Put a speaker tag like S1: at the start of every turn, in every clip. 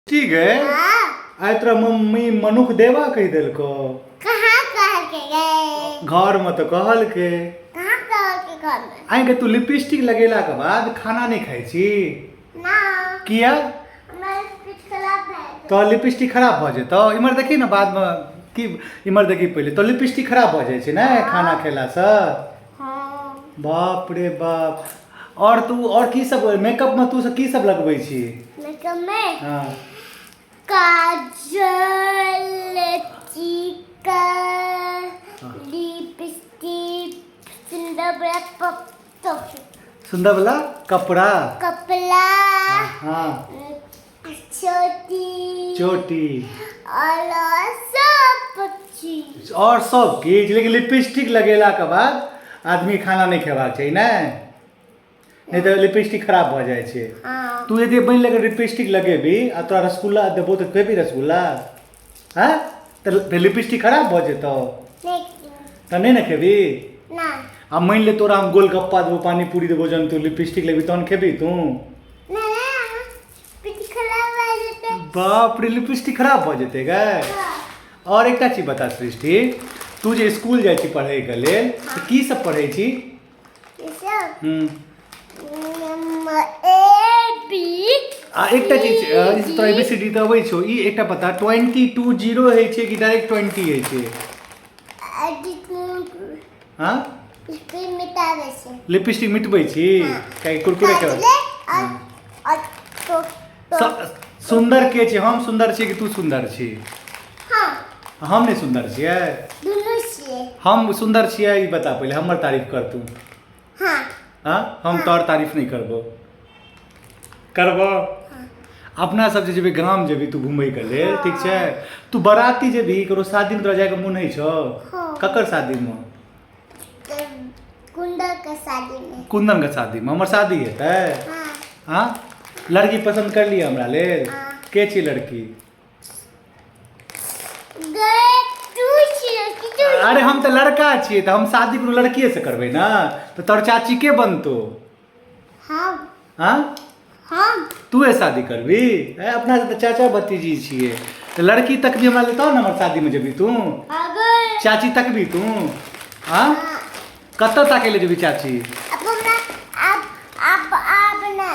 S1: ठीक है।
S2: हाँ।
S1: आइ तोरा मम्मी मनुख देवा कहि देलको।
S2: कहाँ कहलके गे?
S1: घर में तो कहलके।
S2: कहाँ कहलके घर में?
S1: आइ के तू लिपस्टिक लगेला के बाद खाना नहीं खाइ छी?
S2: ना।
S1: किया?
S2: हमरा लिपस्टिक खराब भए।
S1: तो लिपस्टिक खराब भऽ जेतौ। इम्हर देखी ने बाद में की, इम्हर देखी पहिले। तो लिपस्टिक खराब भऽ जाइ छै ने खाना खेलासँ?
S2: हाँ।
S1: बाप रे बाप। और तू और की सब मेकअप में तू सब की सब लगबै छी?
S2: मेकअप में?
S1: हाँ।
S2: काजल, टीका, लिपस्टिक, सुंदर वाला
S1: सुंदर वाला कपड़ा,
S2: कपड़ा,
S1: हाँ,
S2: चोटी,
S1: चोटी
S2: और सब चीज,
S1: और सब किछु। लेकिन लिपस्टिक लगेला के बाद आदमी खाना नहीं खेबाक चाही ने, नहीं तऽ लिपस्टिक खराब भऽ जाइ छै।
S2: हाँ।
S1: तू यदि बनि लगे लिपस्टिक लगेबी आ तोरा रसगुल्ला देबो तऽ खेबी रसगुल्ला? हाँ, तऽ लिपस्टिक खराब भऽ जेतौ तऽ नहीं ने खेबी?
S2: ना।
S1: आ मानि ले तोरा हम गोलगप्पा देबो, पानीपूरी देबो, जहन तू लिपस्टिक लेबी तहन खेबी तू?
S2: ना, लिपस्टिक खराब भऽ जेतै।
S1: बाप रे, लिपस्टिक खराब भऽ जेतै गै। और एकटा चीज बता सृष्टि, तू जे स्कूल जाइ छी पढ़ैके लेल तऽ की सब पढ़ै छी?
S2: A B.
S1: आ एकटा चीज, तोरा ए बी सी डी तऽ अबै छौ, ई एकटा पता 22 0 होइ छै कि डायरेक्ट 20 होइ छै? हाँ, लिपस्टिक मिटबै छी काहे कुरकुरे के? सुंदर के छै, हम सुंदर छी कि तू सुंदर छी? हम नहि सुंदर छियै?
S2: दुनू छियै।
S1: हम सुंदर छियै ई बता पहिले, हमर तारीफ कर तू।
S2: हाँ।
S1: हाँ, हम तोहर तारीफ नहि करबो। करबो? अपना सब जे जेबै गाम, जेबी तू घुमैके लेल, ठीक छै? तू बराती जेबी, ककरो शादीमे तोरा जायके मोन होइ छौ?
S2: हाँ।
S1: ककर शादीमे?
S2: कुंदन के शादी में।
S1: कुंदन के शादीमे हमर शादी हेतै?
S2: हाँ।
S1: हाँ, लड़की पसंद कर लियै हमरा लेल?
S2: हाँ।
S1: के छी लड़की? अरे हम तऽ लड़का छियै, तऽ हम शादी कोनो लड़किए से करबै ने, तऽ तोहर चाची के बनतो?
S2: हम।
S1: हाँ,
S2: हम।
S1: तूहे शादी करबी? ए, अपना सब तऽ चाचा भतीजी छियै, तऽ लड़की तक भी हमरा लेतौ ने? हमर शादीमे जेबी तू? चाची तक भी तू? हाँ, कतऽ ताकै लए जेबी चाची?
S2: अब हमरा अब अब आब ना।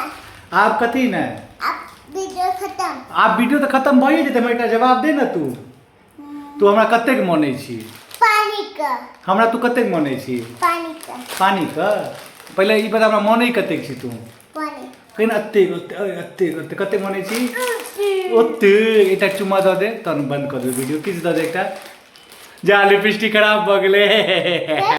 S1: आब कथी ने?
S2: अब वीडियो खत्म।
S1: आब वीडियो तऽ खत्म भइए जेतै, हमरा एकटा जवाब दे ने। तू तू हमरा कतेक मानै छी?
S2: पानी का।
S1: हमरा तू कतेक मानै छी?
S2: पानी का।
S1: पानी का। पहिले ई बता, हमरा मानै कतेक छी तू?
S2: पानी।
S1: कहिना एतेक एतेक एतेक कतेक मानै छी? ओतेक। एकटा चुम्मा दऽ दे, तहन बंद कऽ देबै वीडियो। किछु दऽ दे एकटा। जा, लिपस्टिक खराब भऽ गेलै।